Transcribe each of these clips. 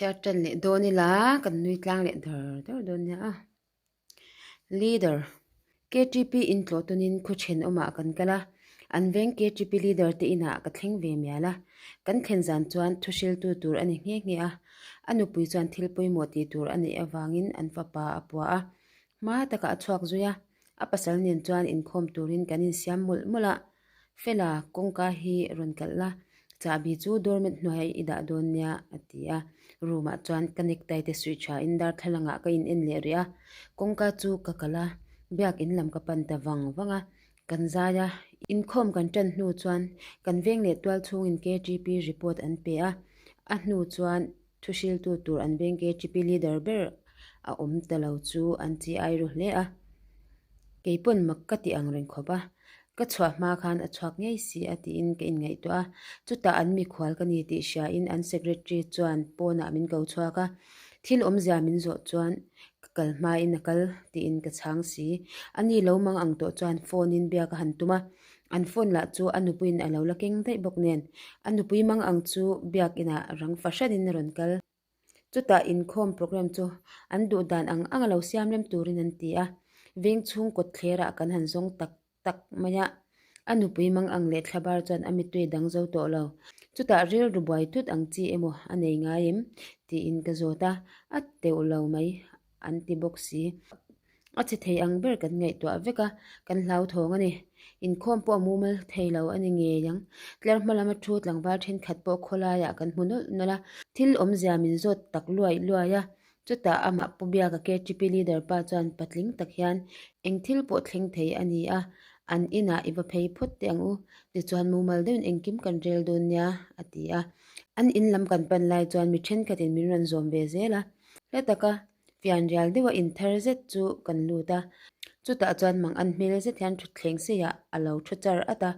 Chhiar tan leh dawn ila kan nui tlang leh dar dar dawn nia a. Leader, KTP in tlawh tunin khaw thenawmah kan kal a, an veng KTP leader te inah ka thleng ve mial a. Kan thlen zan chuan thu hriltu tur a ni nghe nghe a. A nupui chuan thil pawimawh tih tur a neih avangin an fapa a pua a. Hma takah a chhuak zui a, a pasal nen chuan inkhawm turin kan insiam mawlh mawlh a. Fela, kawngka hi rawn kalh la, chahbi chu doormat hnuaiah i dah dawn nia, a ti a. Room ah chuan ka necktie te suih tha in darthlalang ah ka in en leh rih a. Kawngka chu ka kalh a, biak in lam ka pan ta vang vang a. Kan zai a, inkhawm kan tan hnu chuan kan veng leh tual chhungin KTP report an pe a, a hnu chuan Thu hriltu tur an veng KTP leader ber a awm ta lo chu an chi ai ru hle a. Kei pawn mak ka ti ang reng khawp a, ka chhuah hma khan a chhuak ngei si a tiin ka inngaihtuah a. Chutah an mikhual ka ni tih hriain an secretary chuan pawnah min ko chhuak a, thil awmzia min zawh chuan ka kal hmain a kal tiin ka chhang si. Ani lo mang ang tawh chuan phone in biak a han tum a, An phone lah chu a nupuiin a lo la keng daih bawk nen, a nupui mang ang chu biakinah rang fahranin a rawn kal. Chutah inkhawm program chu an duh dan ang ang a lo siam rem turin an ti a, veng chhung kawt thlerah kan han zawng tak tak mai a. A nupui mang ang leh thlabar chuan a mittui dang zo tawh lo. Chutah rilru buai tut ang chi emaw a nei ngai em? tiin ka zawt a, a teuh lo mai an ti bawk si. A che thei ang ber kan ngaihtuah vek a, kan hlauthawng a ni. Inkhawm pawh a mumal thei lo a ni ngei ang. Tlar hma lama thu tlangval thenkhat pawh khawlaiah kan hmu nawlh nawlh a, thil awmzia min zawt tak luai luai a. Chutah amah Pu Biaka KTP leader pa chuan patling tak hian eng thil pawh thleng thei a ni a, an inah i va phei phawt teh ang u, tichuan mumal deuhin engkim kan rel dawn nia, a ti a. An in lam kan pan lai chuan mi thenkhatin min rawn zawm ve zel a. Hla taka fianrial deuha inthar zet chu kan lut a, chutah chuan mang an hmel zet hian thutthleng seiah a lo thu char at a,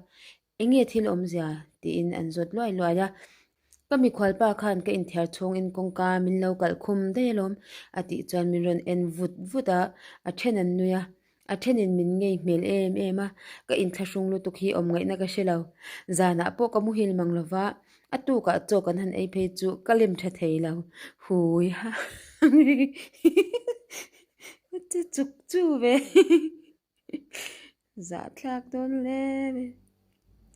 Enge thil awmzia? tiin an zawt luai luai a, Ka mikhualpa khan ka inthiar chhungin kawngka min lo kalh khum daih alawm a tih chuan min rawn en vut vut a, a then an nui a. A thenin min ngei hmel em em a, ka inthlahrung lutuk hi awm ngaihna ka hre lo. Zanah pawh ka muhil mang lo va, a tukah chaw kan han ei phei chu ka lem tha thei lo. Hui ha chu chuk chu ve zahthlak dawn hle mai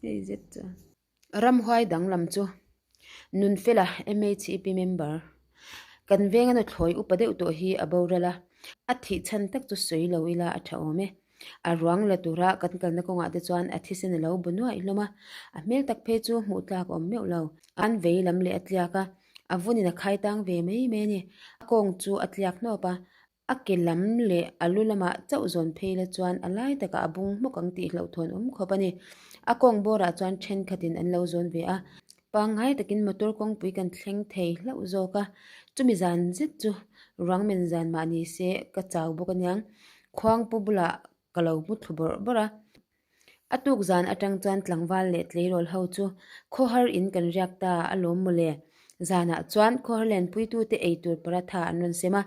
hei zet chuan. Ramhuai danglam chu Nunfela MHEP member kan venga nuthlawi upa deuh tawh hi a boral a, a thih chhan tak chu sawi lo ila a tha awm e. A ruang la tura kan kalna kawngah te chuan a thisen a lo bu nuaih hlawm a, a hmel tak phei chu hmuh tlak a awm meuh lo. An vei lam leh a tliak a, a vunin a khai tang ve mai mai a ni. A kawng chu a tliak hnawp a, A ke lam leh a lu lamah chauh zawn phei la chuan a lai takah a bung hmawk ang tih hlauhthawn awm khawp a ni. A kawng bawrah chuan thenkhatin an lo zawn ve a, pangngai takin motor kawngpui kan thleng thei hlauh zawk a. Chumi zan zet chu ruang men zan mah ni se ka chau bawk aniang. Khuangpu bulah ka lo mu thlu bawrh bawrh a. A tuk zan atang chuan tlangval leh tleirawl ho chu khawhar in kan riak ta a lawm mawle. Zanah chuan khawhar lenpuitute ei tur paratha an rawn sem a,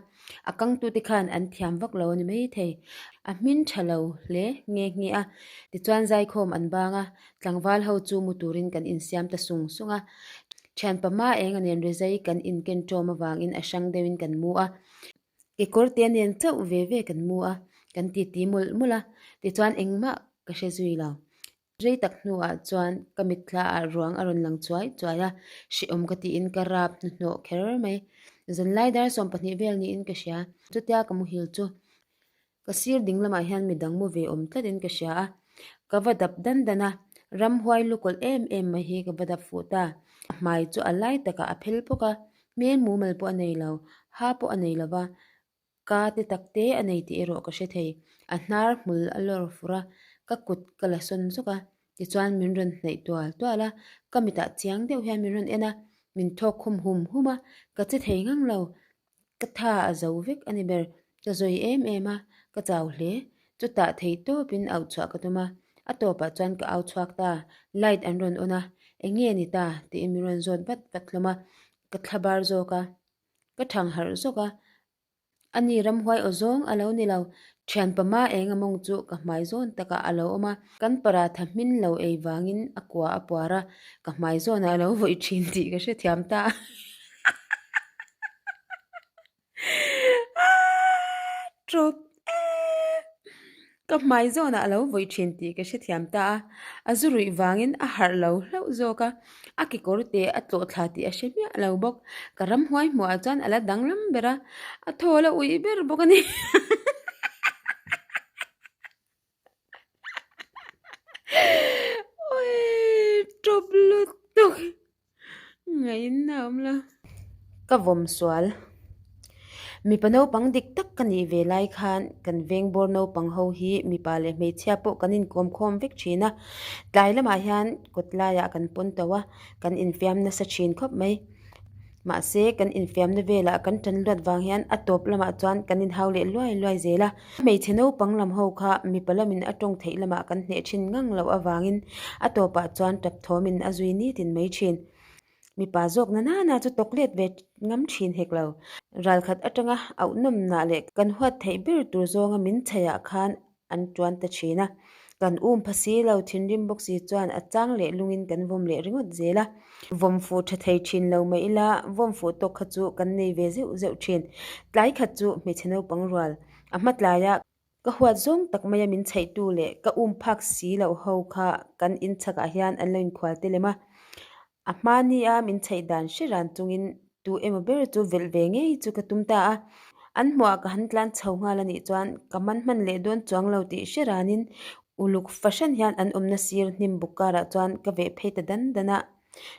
a kangtute khan an thiam vak lo a ni mai thei. A hmin tha lo hle nghe nghe a, tichuan zaikhawm an bang a, tlangval ho chu mu turin kan insiam ta sung sung a. Thianpa hma enga nen rizai kan inken ṭawm avangin a hrang deuhin kan mu a. Kekawr te nen chauh ve ve kan mu a, kan titi mawlh mawlh a, tichuan engmah ka hre zui lo. Rei tak hnuah chuan ka mitthla ah ruang a rawn lang chuai chuai a, hrehawm ka tiin ka rap hnuhnawh kher mai. Zanlai dar 12 vel niin ka hria, chutia ka muhil chu Ka sir ding lamah hian midang mu ve awm tlatin ka hria a, ka va dap dan dan a, ramhuai lukawlh em em mai hi ka va dap fuh ta. A hmai chu a lai takah a phel bawk a, hmel mumal pawh a nei lo, ha pawh a nei lo va, ka te tak te a nei tih erawh ka hre thei. A hnar hmul a lawr fur a, ka kut ka la sawn zawk a, tichuan min rawn hnaih tual tual a, ka mitah chiang deuh hian min rawn en a, min thawk khum hum hum a, ka che thei ngang lo. Ka tha a zo vek a ni ber. Ka zawi em em a, ka chau hle. Chutah thei tawpin auh chhuah ka tum a, a tawpah chuan ka au chhuak ta. Light an rawn on a, eng nge ni ta? tiin min rawn zawt vat vat hlawm a. Ka thla bar zawk a, ka thang harh zawk a. Ani ramhuai aw zawng a lo ni lo. Thianpa ma eng a mawng chu ka hmai zawn takah a lo awm a, kan paratha hmin lo ei vangin a kua a puar a, ka hmai zawnah a lo vawih thin tih ka hrethiam ta. Aaa tawp e! Ka hmai zawnah a lo vawi thin tih ka hrethiam ta a, a zu ruih vangin a harh lo hlauh zawk a, a kekawr te a tlawh thla tih a hre hmiah lo bawk. Ka ramhuai hmuhah chuan a la danglam ber a, a thaw la uih ber bawk a ni. Awii tawp lutuk ngaihna a awm lo. Ka vawm sual. Mipa naupang dik tak ka nih ve lai khan kan veng bawr naupang ho hi mipa leh hmeichhia pawh kan inkawm khawm vek thin a. Tlai lamah hian kawt laiah kan pawn tauh a, kan infiam nasa thin khawp mai. Mahse, kan infiamna velah kan tan luat vang hian a tawp lamah chuan kan inhau leh luai luai zel a. Hmeichhe naupang lam ho kha mipa lamin a tawng theih lamah kan hneh thin ngang loh avangin a tawpah chuan tap thawmin a zui nitin mai thin. Mipa zawk na nana chu tawk let ve ngam thin hek lo. Ralkhat atanga auhnawmnah leh kan huat theih ber tur zawnga min chhaiah khan an tuan ta thin a. Kan um pha si lo thinrim bawk si chuan a chang leh lungin kan vawm leh ringawt zel a. Vawm fuh tha thei thin lo mai ila, vawm fuh tawk kha chu kan nei ve zeuh zeuh thin. Tlai khat chu hmeichhe naupang rual a hma tlaia ka huat zawng tak maia min chheihtu leh ka um phak si loh ho kha kan inchhakah hian an lo inkhual te lem a. A hmania min chheih dan hre ran chungin tu emaw ber chu velh ve ngei chu ka tum ta a. An hmuhah ka han tlan chho nghal a nih chuan ka man hman leh dawn chuang lo tih hre ranin uluk fahran hian an awmna sir hnim buk karah chuan ka veh phei ta dan dan a.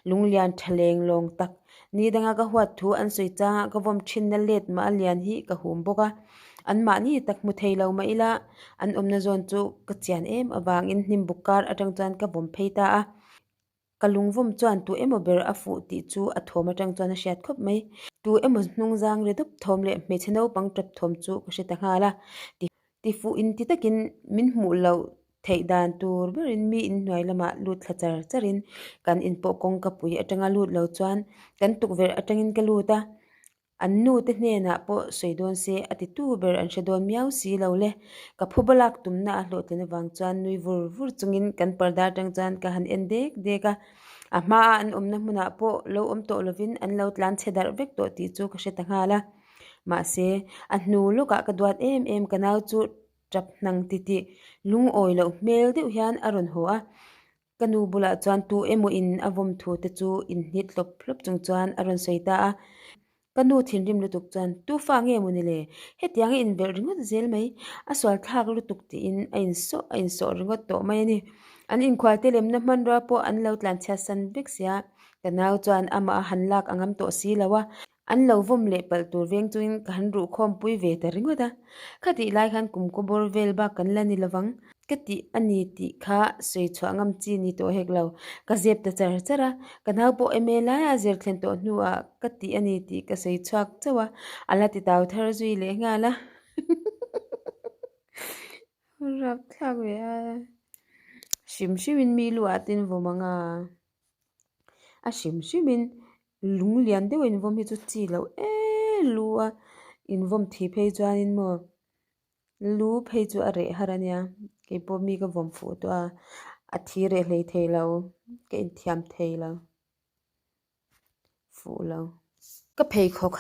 Lunglian tha leng lawng tak ni danga ka huat thu an sawi changa ka vawm thinna let mah a lian hi ka hum bawk a. Anmahni tak hmu thei lo mah ila an awmna zawn chu ka chian em avangin hnim buk kar atang chuan ka vawm phei ta a. Ka lungvawm chuan tu emaw ber a fuh tih chu a thawm atang chuan a hriat khawp mai. Tu emaw hnung zang ri dup thawm leh hmeichhe naupang tap thawm chu ka hre ta nghal a. Tifuh inti takin min hmuh loh theih dan tur berin mi inhnuai lamah lut thla char charin kan inpawh kawngka pui atanga lut lo chuan kan tukverh atangin ka lut a. An nu te hnenah pawh sawi dawn se a ti tu ber an hre dawn miau si lo le. Ka phu balak tumna a hlawhtlin avang chuan nui vur vur chungin kan parda atang chuan ka han en dek dek a. A hmaa an awmna hmunah pawh lo awm tawh lovin an lo tlan chhe darh vek tawh tih chu ka hre ta nghal a. Mahse, a hnu lawkah ka duat em em ka nau chu tap hnang titih lungawi loh hmel deuh hian a rawn haw a. Ka nu bulah chuan tu emaw in a vawm thu te chu inhnit hlawp hlawp chung chuan a rawn sawi ta a. Ka nu thinrim lutuk chuan, Tu fa nge maw ni le? Hetiang a invelh ringawt zel mai. A sual thlak lutuk tiin a insawh a insawh ringawt tawh mai a ni. An inkhual te lemna hmanrua pawh an lo tlanchhiat san vek sia. Ka nau chuan amah a han lak a ngam tawh si lo a. An lo vawm leh palh tur veng chungin ka han ruh khawm pui ve ta ringawt a. Khatih lai khan kum kaw bawr vel bak kan la ni lovang ka tih a ni tih kha sawi chhuah ngam chi ni tawh hek lo. Ka zep ta char char a, ka nau pawh MA laia a zir thlen tawh hnuah ka tih a ni tih ka sawi chhuak chauh a, a la ti tau thar zui leh nghal a. Rapthlak ve a, hrim hrimin mi luah te in vawm ang a, a hrim hrimin Lung lian deuh a invawm hi chu chi loh e lu a invawm thih phei chuanin maw lu phei chu a reh har a nia keipawh mi ka vawm fuh tawh a a thi reh hlei thei lo ka inthiam thei lo fuh lo. Ka pheikhawk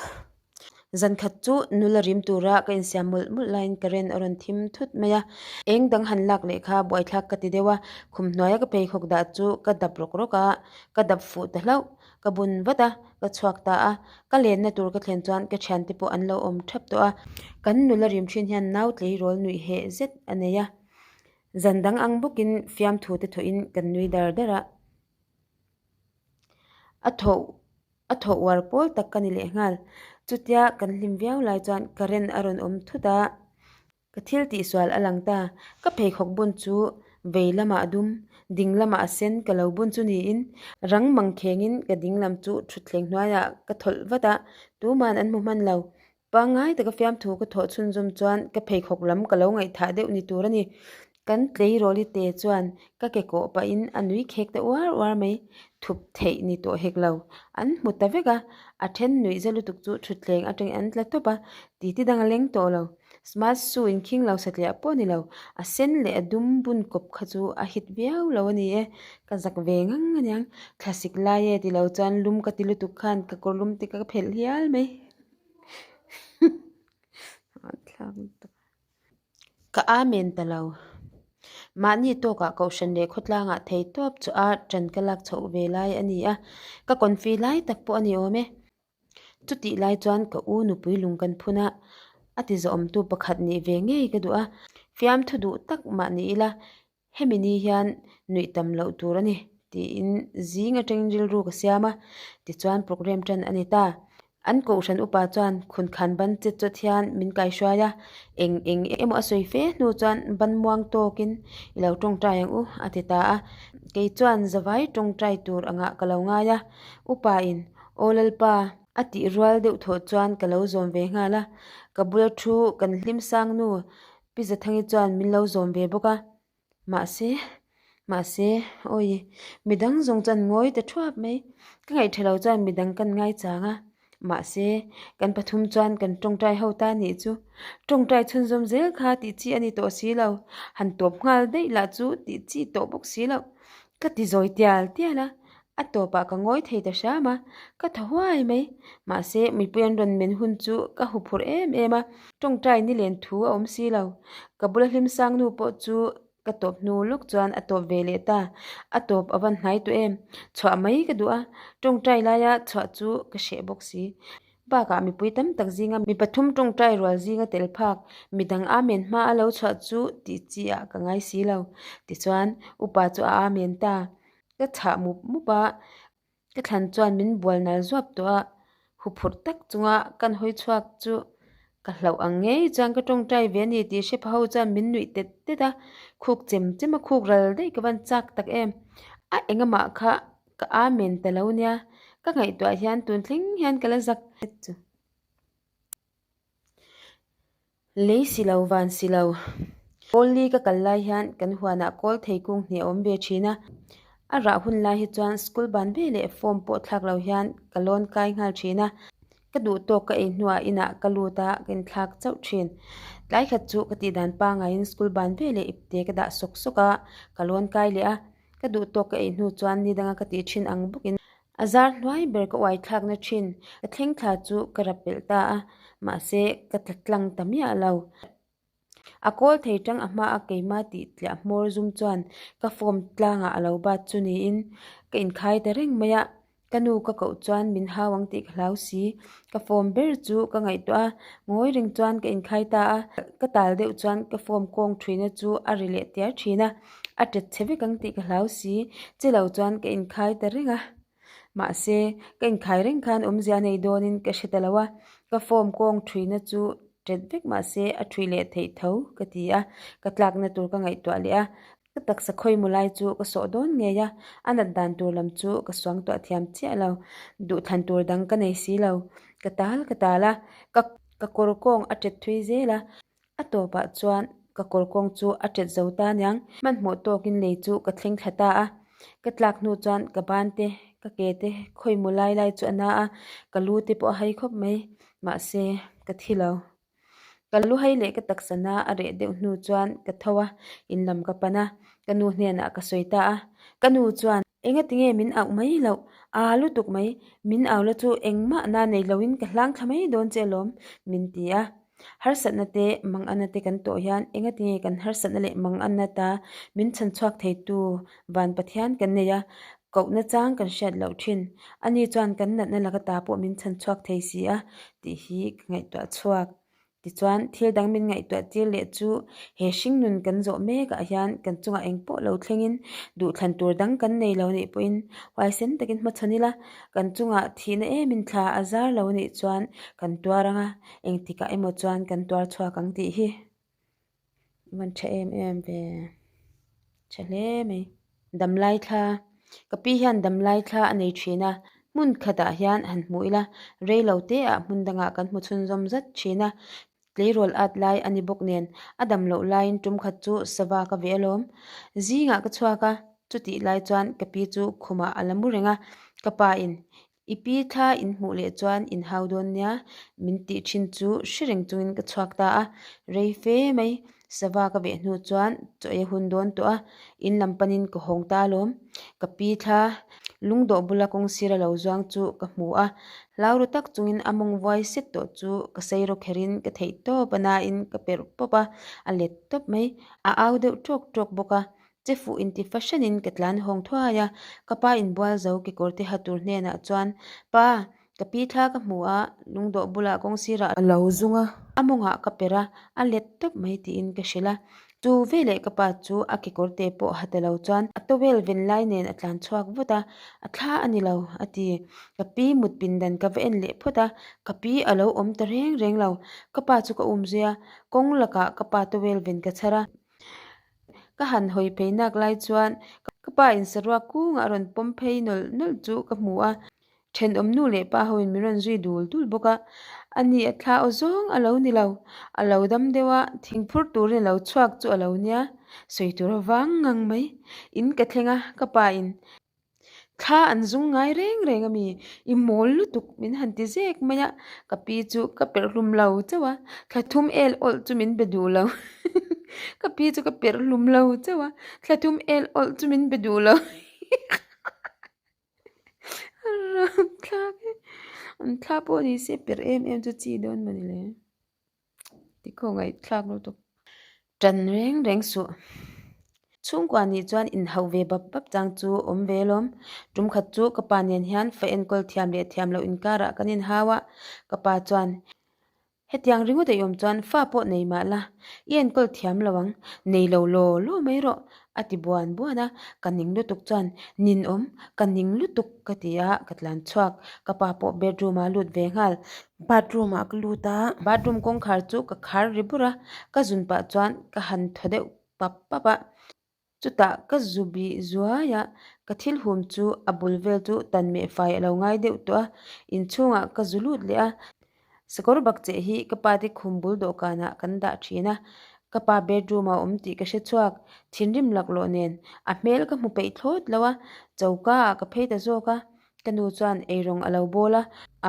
Zan khat chu nula rim tura ka insiam mawlh mawlh laiin current a rawn thim thut mai a, eng dang han lak leh kha buaithlak ka ti deuh a, khum hnuaia ka pheikhawk dah chu ka dap rawk rawk a, ka dap fuh ta hlauh, ka bun vat a, ka chhuak ta a, ka lenna tur ka thlen chuan ka thiante pawh an lo awm thap tawh a, kan nula rim thin hian nau tleirawl nuih heh zet a nei a, zan dang ang bawkin fiamthu te thawhin kan nui dar dar a, a thawh. A thawh uar pawl tak ka ni leh nghal. Chutia kan hlim viau lai chuan current a rawn awm thut a, ka thil tihsual a lang ta. Ka pheikhawk bun chu vei lamah a dum, ding lamah a sen ka lo bun chu niin rang mang khengin ka ding lam chu thutthleng hnuaiah ka thawlh vat a, tuman an hmu hman lo. Pangngai taka fiamthu ka thawh chhunzawm chuan ka pheikhawk lam ka lo ngaihthah deuh ni tur a ni. Kan tleirawl te chuan ka ke kawh pahin a nui khek ta uar uar mai. Thup theih ni tawh hek lo. An hmu ta vek a, a then nuih za lutuk chu thutthleng atangin an tla tawp a, titi dang a leng tawh lo. Smart shoe inkhing lo satliah pawh a ni lo. A sen leh a dum bun kawp kha chu a hit viau lo a ni e. Ka zak ve ngang aniang. Thlasik lai e ti lo chuan lum ka ti lutuk khan ka kawrlum te ka phelh hial mai. thlak lutuk. Ka amen ta lo. Mahni tawkah kohhran leh khawtlangah thei tawp chu a ṭan ka lak chhoh ve lai a ni a, ka confi lai tak pawh a ni awm e. Chutih lai chuan ka u nupui lung kan phun a, a ti zawhawmtu pakhat nih ve ngei ka duh a, fiamthu duh tak mah ni ila Hemi ni hian nuih tam loh tur a ni, tiin zing atangin rilru ka siam a, tichuan programme tan a ni ta. An kohhran upa chuan khunkhan ban chet chawt hian min kaihruai a, eng eng emaw a sawi fe hnu chuan ban muang tawkin i lo tawngtai ang u a ti ta a. Kei chuan zavai tawngtai tur angah ka lo ngai a, upa in Aw Lalpa, a tih rual deuh thawh chuan ka lo zawm ve nghal a, ka bula thu kan hlim sang nu Pi Zathangi chuan min lo zawm ve bawk a, mahse, mahse, awi, midang zawng chuan ngawi ta thuap mai. Ka ngaihṭha lo chuan midang kan ngaichang a, mahse, kan pathum chuan kan ṭawngṭai ho ta nih chu. Ṭawngṭai chhunzawm zel kha tih chi a ni tawh si lo, han tawp nghal daih lah chu tih chi tawh bawk si loh. Ka ti zawi tial tial a, A tawpah ka ngawi thei ta hram a, ka thaw huai mai. Mahse, mipui an rawn men hun chu ka huphurh em em a, tawngtai ni len thu a awm si lo. Ka bula hlimsang nu pawh chu ka tawp hnu lawk chuan a tawp ve leh ta. A tawp a van hnai tawh em? Chhuah mai ka duh a, tawngtai laia chhuah chu ka hreh bawk si. Bakah mipui tam tak zinga mi pathum tawngtai rual zinga tel phak, midang amen hma a lo chhuah chu tih chi ah ka ngai si lo. Tichuan, upa chu a amen ta. Ka chhah mup mup a, ka thlan chuan min bual nal zuap tawh a, huphurh tak chunga kan hawi chhuak chu ka hlauh ang ngei chuan ka tawngtai ve a ni tih hre pha ho chuan min nuih tet tet a, khuk chem chem a khuk ral daih ka van chak tak em. A engamah kha ka amen ta lo nia, ka ngaihtuah hian tun thleng hian ka la zak chu. Lei si lo, van si lo. Kawlli ka kal lai hian kan huanah kawl thei kung hnih a awm ve thin a. A rah hun lai hi chuan school ban ve leh form pawh thlak lo hian ka lawn kai nghal thin a. Ka duh tawk ka ei hnuah inah ka lut a, ka inthlak chauh thin. Tlai khat chu ka tih dan pangaiin school ban ve leh ipte ka dah sawk sawk a, ka lawn kai leh a. Ka duh tawk ka ei hnu chuan ni danga ka tih thin ang bawkin A zar hnuai ber ka uai thlakna thin ka thleng thla chu ka rap pelh ta a, mahse ka tla tlang ta miah lo. A kawl thei tang a hma a keima tih tliah hmawr zum chuan ka form tlangah a lo bat chu niin ka inkhai ta reng mai a, ka nu ka koh chuan min hau ang tih ka hlau si. Ka form ber chu ka ngaihtuah a, ngawi reng chuan ka inkhai ta a, ka tal deuh chuan ka form kawng thuina chu a ri leh tiar thin a. A tet chhe vek ang tih ka hlau si, che lo chuan ka inkhai ta reng a. Mahse, ka inkhai reng khan awmzia nei dawnin ka hre ta lo a, ka form kawng thuina chu tet vek mahse a thui leh theih tho ka ti a, ka tlakna tur ka ngaihtuah leh a. Ka taksa khawimaw lai chu ka sawh dawn ngei a, a nat dan tur lam chu ka suangtuah thiam chiah lo. Duhthlan tur dang ka nei si lo. Ka tal ka tal a, ka ka kawr kawng a tet thui zel a. A tawpah chuan ka kawr kawng chu a tet zo ta aniang. Hmanhmawh tawkin lei chu ka thleng thla ta a. Ka tlak hnu chuan ka ban te, ka ke te khawimaw lai lai chu a na a, ka lu te pawh a hai khawp mai. Mahse, ka thi lo. Ka lu hai leh ka taksa na a reh deuh hnu chuan ka tho a, in lam ka pan a, ka nu hnenah ka sawi ta a. Ka nu chuan, Engatinge min auh mai loh? Aa lutuk mai, min au la chu engmah na nei loin ka hlang thla mai dawn che alawm, min ti a. Harsatna te, manganna te kan tawh hian engatinge kan harsatna leh manganna ta min chhan chhuak theitu van Pathian kan nei a, kohna chang kan hriat loh thin. Ani chuan kan natna laka ta pawh min chhan chhuak thei si a tih hi ka ngaihtuah chhuak. Tichuan, thil dang min ngaihtuah tir leh chu he hringnun kan zawh mekah hian kan chungah eng pawh lo thlengin duhthlan tur dang kan nei lo nih pawhin huaisen takin hmachhawn ila, kan chungah thihna emin thla a zar lo nih chuan kan tuar ang a, engtikah emaw chuan kan tuar chhuak ang tih hi van tha em em ve tha hle mai. Damlai thla, ka pi hian damlai thla a nei thin a, hmun khatah hian han hmuh ila rei lo te ah hmun dangah kan hmu chhunzawm zat thin a, tleirawl at lai a ni bawk nen a dam loh laiin tum khat chu sava ka veh alawm. Zingah ka chhuak a, chutih lai chuan ka pi chu khumah a la mu reng a, ka pa in I pi thla in hmuh leh chuan in hau dawn nia, min tih thin chu hre reng chungin ka chhuak ta a, rei fe mai. Sava ka veh hnu chuan chaw ei a hun dawn tawh a, in lam panin ka hawng ta alawm. Ka pi thla lungdawh bula kawng sira lo zuang chu ka hmu a, hlau ru tak chungin a mawng vuai set tawh chu ka sei rawk kherin ka theih tawp a nain ka perh pawp a, a let tawp mai. A au deuh tawk tawk bawk a, che fuh inti fahranin ka tlan hawng thuai a, ka pa inbual zo kekawr te ha tur hnenah chuan, Pa, Ka pi thla ka hmu a, lungdawh bulah kawng sirah a lo zung a, a mawngah ka per a, a let tawp mai tiin ka hrilh a. Chu veleh ka pa chu a kekawr te pawh ha ta lo chuan a towel ven lai nen a tlan chhuak vut a, a thla a ni lo a ti. Ka pi mut pindan ka va en leh phawt a, ka pi a lo awm ta reng reng lo. Ka pa chu ka um zui a, kawng lakah ka pa towel ven ka chhar a. Ka han hawi phei nak lai chuan ka pa in saruak kungah a rawn pawm phei nawlh nawlh chu ka hmu a. Thenawm nu leh pa hoin min rawn zui dul dul bawk a, ani a thla aw zawng a lo ni lo, a lo dam deuh a, thingphur turin a lo chhuak chu a lo nia, sawi tur a vang ngang mai. In ka thleng a, ka pa in thla an zung ngai reng reng a mi, i mawl lutuk min han ti zek mai a, ka pi chu ka perh hlum lo chauh a, thla thum el awlh chu min be duh lo ka pi chu ka perh hlum lo chauh a, thla thum el awlh chu min be duh lo. Ram thlak e an thla pawh ni se per em em chu chi dawn mawni le tikhawngaih thlak lutuk tan reng reng suh chhungkua nih chuan inhauh ve bap bap chang chu awm ve alawm tum khat chu ka pa nen hian fa enkawl thiam leh thiam loh inkarah kan inhau a ka pa chuan Hetiang ringawt a i awm chuan fa pawh nei mah la, i enkawl thiam lo ang, nei lo law law mai rawh, a ti buan buan a, ka ning lutuk chuan, Ninawm, ka ning lutuk ka ti a, ka tlan chhuak, ka pa pawh bedroom ah a lut ve nghal. Bathroom ah ka lut a, bathroom kawngkhar chu ka khar ri bur a, ka zun pah chuan ka han thaw deuh pap pap a. Chutah ka zu bih zuai a, ka thil hum chu a bul vel chu tan meh fai a lo ngai deuh tawh a, inchhungah ka zu lut leh a. Sakawr bak cheh hi ka pa te khum bul dawhkanah kan dah thin a, ka pa bedroom ah a awm tih ka hre chhuak, thinrim laklawh nen a hmel ka hmu peih thlawt lo a, choka ah ka phei ta zawk a. Ka nu chuan eirawng a lo bawl a,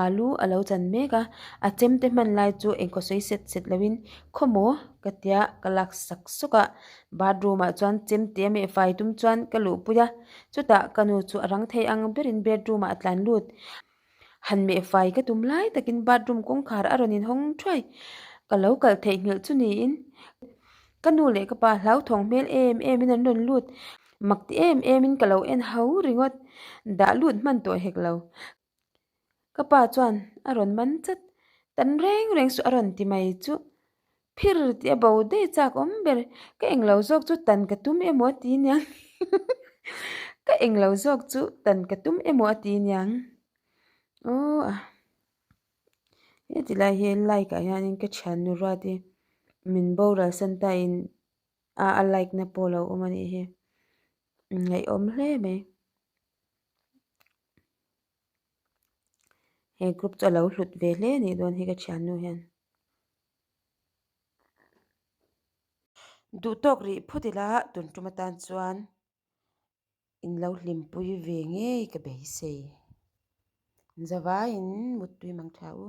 alu a lo chan mek a, a chemte hman lai chu engkaw sawi set set loin khawmaw ka tia ka lak sak sawk a, bathroom ah chuan chemte a meh fai tum chuan ka luhpui a, chutah ka nu chu a rang thei ang berin bedroom ah a tlan lut. Han meh fai ka tum lai takin bathroom kawngkhar a rawn inhawng thuai, ka lo kalh theihnghilh chu niin ka nu leh ka pa hlauthawng hmel em em in an rawn lut. Mak ti em em in ka lo en hau ringawt, dah lut hman tawh hek lo. Ka pa chuan a rawn man chat, tan reng reng suh a rawn ti mai chu. Phir tih a bo daih chak awm ber, ka englo zawk chu tan ka tum emaw a ti niang ka englo zawk chu tan ka tum emaw a ti niang aw a. Heti lai hi like ah hianin ka thiannu ruat hi min boral san ta in. a a like na pawh a lo awm a nih hi ngaihawm hle mai he group chu a lo hlut ve hle a nih dawn hi ka thiannu hian duh tawk rih phawt ila tun tum atan chuan in lo hlimpui ve ngei ka beisei zavaiin muttui mang tha u.